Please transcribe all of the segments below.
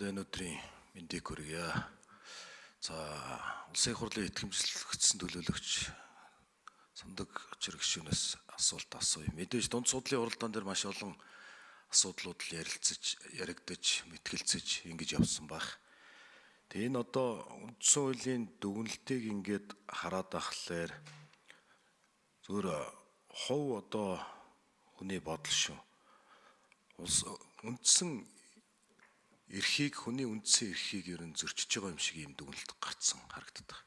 Танд энэ өдрийн мэндийг хүргье. За, Улсын их хурлын итгэмжлэгдсэн төлөөлөгч Сандаг очир гишүүнээс асуулт асууя. Мэдээж дунд суудлын уралдаан дээр маш олон асуудлууд л ярилцаж, яригдаж, мэтгэлцэж ингэж явсан байх. Тэгээ энэ одоо үндсэн хуулийн дүгнэлтийг ингээд хараад ахлаар зүгээр хов одоо хүний бодол шүү. Улс үндсэн эрхийг, хүний үндсэн эрхийг ер нь зөрчиж байгаа юм шиг ийм дүгнэлт гарцсан харагддаг.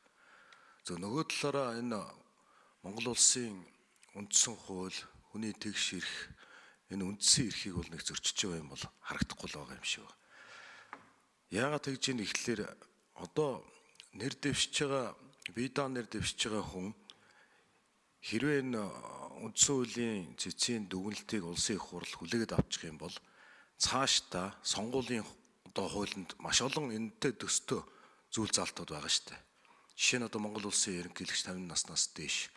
Зөв, нөгөө талаараа энэ Монгол улсын үндсэн хууль, хүний тэгш эрх, энэ үндсэн эрхийг бол нэг зөрчиж байгаа юм бол харагдахгүй л байгаа юм шиг байна. Яагаад тэгж юм ихлээр одоо нэр дэвшиж байгаа, бие даан нэр дэвшиж байгаа хүн хэрвээ энэ үндсэн хуулийн цэцгийн дүгнэлтийг улсын их хурл хүлээгээд авчих юм бол цаашдаа сонгуулийн одоо хуулинд маш олон энэтэй төстөө зүйл залтууд байгаа шүү дээ. Жишээ нь одоо Монгол улсын ерөнхийлөгч 50 наснаас дээш,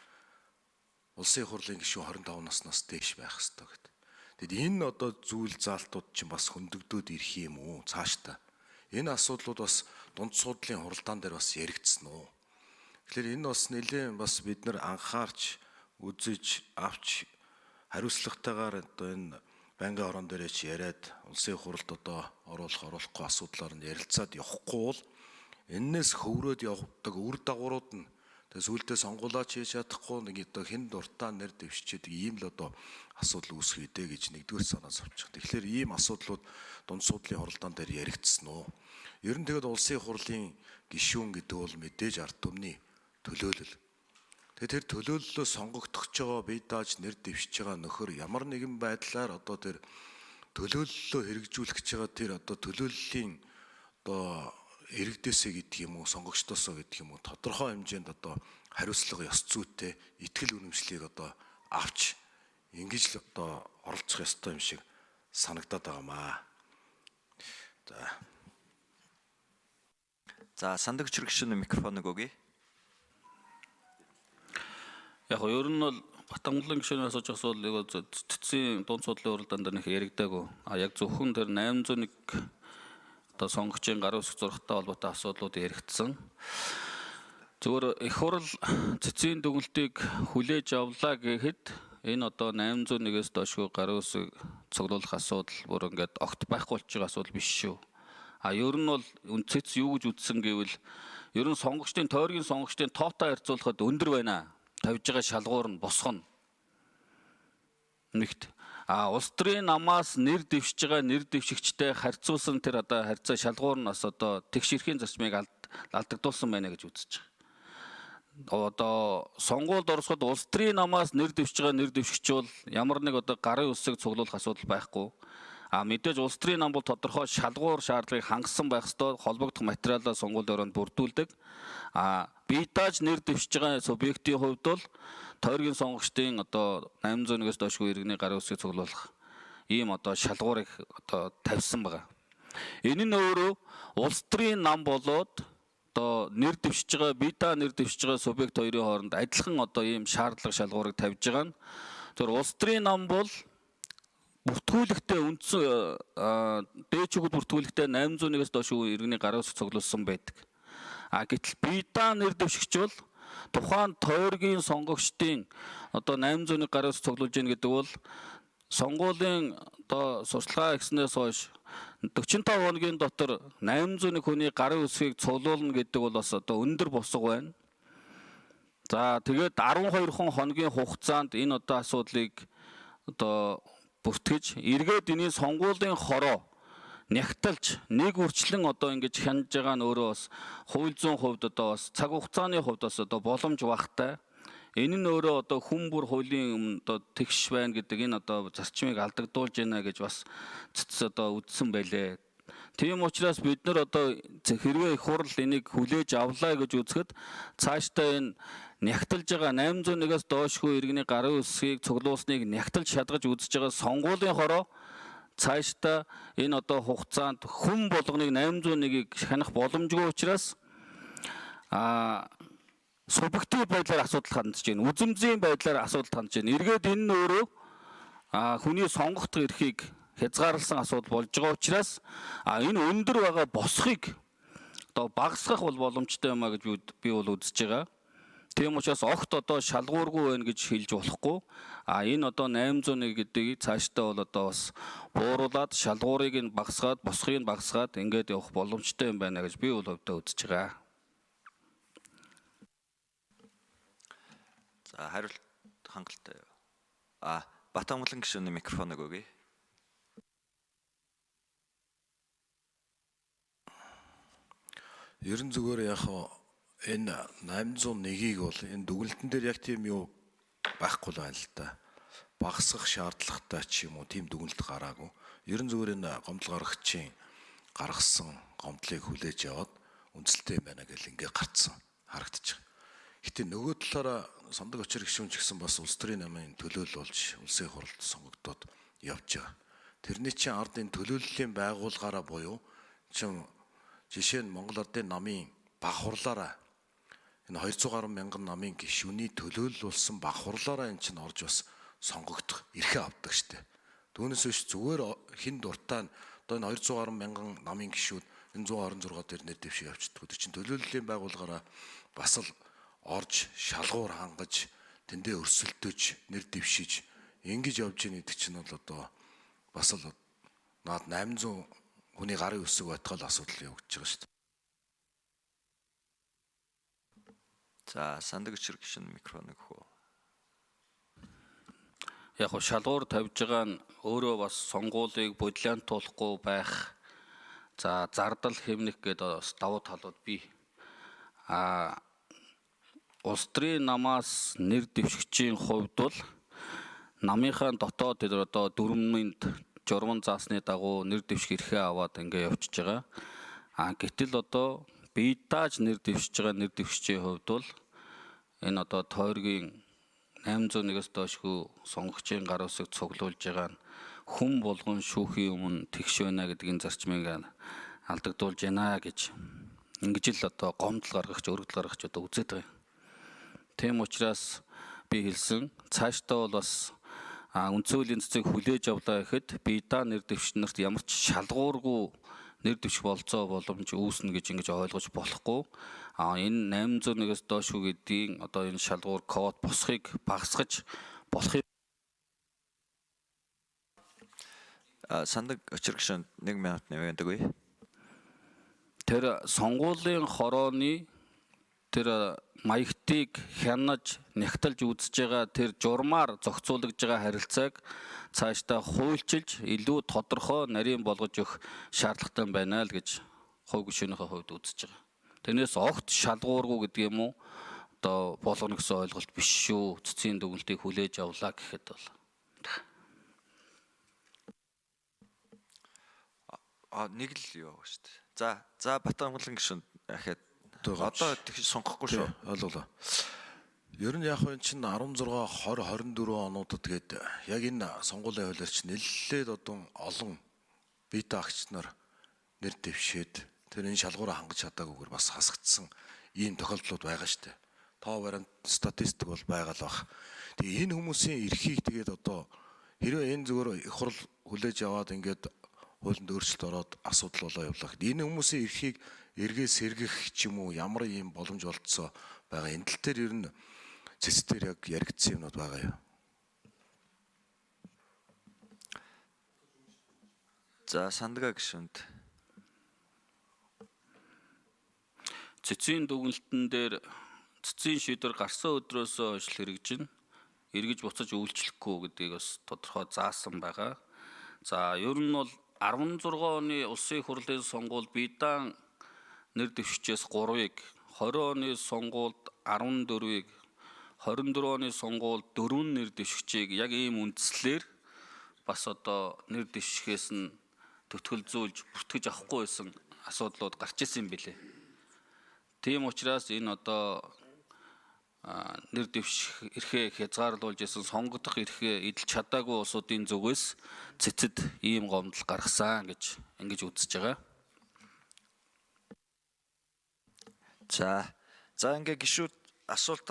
улсын их хурлын гишүүн 25 наснаас дээш байх ёстой гэдэг. Тэгэд энэ одоо зүйл заалтууд чинь бас хөндөгдөөд ирэх юм уу цаашдаа? Энэ асуудлууд бас дунд суудлын хуралдаан дээр бас яригдсан уу? Тэгэхээр энэ бас нэлээд бас бид нар анхаарч үзэж авч хариуцлагатайгаар одоо энэ байнгын хорон дээрээ ч яриад, улсын хуралд одоо оруулах оруулахгүй асуудлаар нь ярилцаад явахгүй бол энээс хөврөөд явдаг үр дагаврууд нь тэгээ сүүлдээ сонгуулаач хийж чадахгүй, нэг одоо хэн дуртаа нэр дэвшчихэд ийм л одоо асуудал үүсэх үдэ гэж нэгдүгээр санаа зовчих. Тэгэхээр ийм асуудлууд дунд суудлын хуралдаан дээр яригдсан уу? Ер нь тэгэд улсын хурлын гишүүн гэдэг бол мэдээж ард түмний төлөөлөл. Тэгээ тэр төлөөллөө сонгогдох байгаа, бие дааж нэр дэвшиж байгаа нөхөр ямар нэгэн байдлаар одоо тэр төлөөллөө хэрэгжүүлэх гэж байгаа тэр одоо төлөөллийн одоо иргэдээсээ гэдэг юм уу, сонгогчдоосоо гэдэг юм уу, тодорхой хэмжээнд одоо хариуцлага, ёс зүйтэй итгэл үнэмшлийг одоо авч ингэж л одоо оролцох ёстой юм шиг санагдаад байгаа маа. За. За, Сандаг гишүүний микрофоныг өгье. Яг нь ер нь бол Батамгалан гишүүний асууж асуул яг цэцгийн дунд судлалын уралдаан дээр нэг яригдаагүй. А яг зөвхөн тэр 801 одоо сонгогчийн гарын үсэг зурхтай холбоотой асуудлууд яригдсан. Зөвхөн их хурл цэцгийн дүгнэлтийг хүлээж авлаа гэхэд энэ одоо 801-ээс доошгүй гарын үсэг цуглуулах асуудал бүр ингээд огт байхгүй болчих асуудал биш шүү. А ер нь бол цэц юу гэж үзсэн гэвэл ер нь сонгогчдын тойргийн сонгогчдын тоотой харьцуулахад өндөр байна. Тавьж байгаа шалгуур нь босгоно. Нэгт. А улс төрийн намаас нэр дэвшиж байгаа нэр дэвшигчтэй харьцуулсан тэр одоо харьцаа шалгуур нь бас одоо тэгш эрхийн зарчмыг алдагдуулсан байна гэж үзэж байгаа. Одоо сонгуульд орсоход улс төрийн намаас нэр дэвшиж байгаа нэр дэвшигч бол ямар нэг одоо гарын үсэг цуглуулах асуудал байхгүй. А мэдээж улс төрийн нам бол тодорхой шалгуур шаардлагыг хангасан байх ёстой, холбогдох материалаа сонгуулийн өрөөнд бүрдүүлдэг. А бие дааж нэр дэвшиж байгаа субъектийн хувьд бол тойргийн сонгогчдын одоо 801-ээс доошгүй иргэний гарын үсгийг цуглуулах ийм одоо шалгуурыг одоо тавьсан байгаа. Энэ нь өөрөө улс төрийн нам болоод одоо нэр дэвшиж байгаа, бие даа нэр дэвшиж байгаа субъект хоёрын хооронд адилхан одоо ийм шаардлага шалгуурыг тавьж байгаа нь зөв. Улс төрийн нам бол бүртгүүлэхдээ үндсэн дээд шүгэд бүртгүүлэхдээ 801-ээс доош иргэний гарын үсэг цуглуулсан байдаг. А гэтэл бие даа нэр дэвшигч бол тухайн тойргийн сонгогчдын одоо 801 гарын үсэг цуглуулж гин гэдэг бол сонгуулийн одоо сурталчилгаа хийснээс хойш 45 хоногийн дотор 801 хүний гарын үсгийг цуглуулна гэдэг бол бас одоо өндөр босго байна. За, тэгээд 12 хон хоногийн хугацаанд энэ одоо асуудлыг одоо бүртгэж, эргээд энэний сонгуулийн хороо нягталж нэг үрчлэн одоо ингэж хянаж байгаа нь өөрөө бас хууль зүйн хувьд одоо бас цаг хугацааны хувьд бас одоо боломж багтай. Энэ нь өөрөө одоо хүн бүр хуулийн өмнө одоо тэгш байна гэдэг энэ одоо зарчмыг алдагдуулж байна гэж бас цэц одоо үзсэн байлээ. Тийм учраас бид нар одоо хэрвээ их хурл энийг хүлээж авлаа гэж үзэхэд цаашдаа энэ нягталж байгаа 801-ээс доошгүй иргэний гарын үсгийг цуглуулсныг нягталж шалгаж үзэж байгаа сонгуулийн хороо цаашдаа энэ одоо хугацаанд хүн болгоныг 801-ийг хянах боломжгүй учраас субъектив байдлаар асуудал хандж байна. Үзэмзийн байдлаар асуудал хандж байна. Эргээд энэ нь өөрөө хүний сонгох эрхийг хязгаарласан асуудал болж байгаа учраас энэ өндөр байгаа босхийг одоо багасгах бол боломжтой юм а гэж би бол үзэж байгаа. Тийм учраас огт одоо шалгуургүй байна гэж хэлж болохгүй. А энэ одоо 801 гэдгийг цаашдаа бол одоо бас бууруулад шалгуурыг нь багасгаад, босхийг нь багасгаад ингээд явах боломжтой юм байна гэж би бол хувьдаа үзэж байгаа. За, хариулт хангалттай. Батамгалан гишүүний микрофоныг өгье. Ерөн зүгээр яг энэ 801-ийг бол энэ дүгнэлтэн дээр яг тийм юу байхгүй л байна л да. Багасгах шаардлагатай ч юм уу тийм дүгнэлт гараагүй. Ерөн зүгээр энэ гомдол гаргагчийн гаргасан гомдлыг хүлээж аваад үндэслэлтэй юм байна гэл ингээ гарцсан харагдчих. Гэтэ нөгөө талаараа сандаг очир гишүүн ч гэсэн бас улс төрийн намын төлөөлөл болж улсын хурлд сонгогдоод явж байгаа. Тэрний чинь ард энэ төлөөллийн байгууллагаараа буюу чин жишээ нь Монгол Ардын намын баг хурлаараа энэ 200 гаруй мянган намын гишүүний төлөөлөл болсон баг хурлаараа энэ чинь орж бас сонгогдох эрхээ авдаг штэ. Түүнээс биш зүгээр хэн дуртай нь одоо энэ 200 гаруй мянган намын гишүүд энэ 126 дээр нэр дэвшиг явчихдаг. Тэр чинь төлөөллийн байгууллагаараа бас л орж шалгуур хангаж тэндээ өрсөлдөж нэр дэвшиж ингэж явж гин гэдэг чинь бол одоо бас л наад 800 хүний гарын үсэг байтгал асуудал явагдаж байгаа шүү дээ. За, сандаг өчр гишүүн микрофоныг өгөх үү? Яг хөө шалгуур тавьж байгаа нь өөрөө бас сонгуулийг бодлиантуулахгүй байх. За, зардал хэмнэх гэдэг бас давуу талууд бий. Улс төрийн намаас нэр дэвшигчийн хувьд бол намынхаа дотоод тэр одоо дөрмөнд журман заасны дагуу нэр дэвших эрхээ аваад ингээ явчихж байгаа. Гэтэл одоо бие дааж нэр дэвшиж байгаа нэр дэвшигчийн хувьд бол энэ одоо тойргийн 801-ээс доошгүй сонгогчийн гар үсэг цуглуулж байгаа нь хүн болгон шүүхийн өмнө тэгш байна гэдгийн зарчмыг алдагдуулж байна гэж ингэж л одоо гомдол гаргагч, өргөдөл гаргагч одоо үзээд байгаа юм. Тийм учраас би хэлсэн цаашдаа бол бас үндсэн хуулийн цэцгийг хүлээж авлаа гэхэд бие даа нэр дэвшигч нарт ямар ч шалгуургүй нэр дэвших болцоо боломж үүснэ гэж ингэж ойлгож болохгүй. Энэ 801-ээс доошгүй гэдгийн одоо энэ шалгуур код босхийг багасгаж болох юм. Сандаг өчр гишүүнд 1 минут нэмээд өгье. Тэр сонгуулийн хорооны тэр маягтыг хянаж, нягталж үзэж байгаа тэр журмаар зохицуулагдж байгаа харилцааг цаашдаа хуульчилж илүү тодорхой нарийн болгож өгөх шаардлагатай байна л гэж хувь гишүүнийхээ хувьд үзэж байгаа. Тэрнээс огт шалгуургүй гэдэг юм уу одоо болгоно гэсэн ойлголт биш шүү. Цэцгийн дүгнэлтийг хүлээж авлаа гэхэд бол Нэг л юу байгаа шүү дээ. За Батамгалан гишүүнд ахаад одоо тэгш сунгахгүй шүү. Ойлголоо. Ер нь яг энэ чинь 16 20 24 онуудад гээд яг энэ сонгуулийн хуулиар чинь нэлээд одоо олон бета агч нар нэр дэвшээд тэр энэ шалгуураа хангаж чадаагүйгээр бас хасагдсан ийм тохиолдлууд байгаа шүү дээ. Тоо баримт статистик бол байгаа л бах. Тэгээ энэ хүмүүсийн эрхийг тэгээд одоо хэрвээ энэ зүгээр их хурл хүлээж аваад ингээд хуулинд өөрчлөлт ороод асуудал болоо явлаа. Энэ хүмүүсийн эрхийг эргээ сэргэх ч юм уу ямар ийм боломж олдсоо байгаа. Энэ тал дээр ер нь цэц дээр яг яригдсан юмнууд байгаа юу? За, сандгаа гишүүнд. Цэцгийн дүгнэлтэн дээр цэцгийн шийдвэр гарсан өдрөөсөө хойш хэрэгжинэ. Эргэж буцаж үйлчлэхгүй гэдгийг бас тодорхой заасан байгаа. За, ер нь бол 16 оны улсын хурлын сонгуул Бидан нэр дэвшигчээс 3-ыг, 20 оны сонгуульд 14-ийг, 24 оны сонгуульд 4 нэр дэвшигчийг яг ийм үндслээр бас одоо нэр дэвшихээс нь төтгөлзүүлж бүртгэж авахгүй байсан асуудлууд гарч ирсэн юм билээ. Тийм учраас энэ одоо нэр дэвших эрхээ хязгаарлуулж исэн сонгогдох эрхээ эдэлж чадаагүй улсуудын зүгээс цэцэд ийм гомдол гаргасан гэж ингэж үзэж байгаа. За ингээ гишүүд асуулт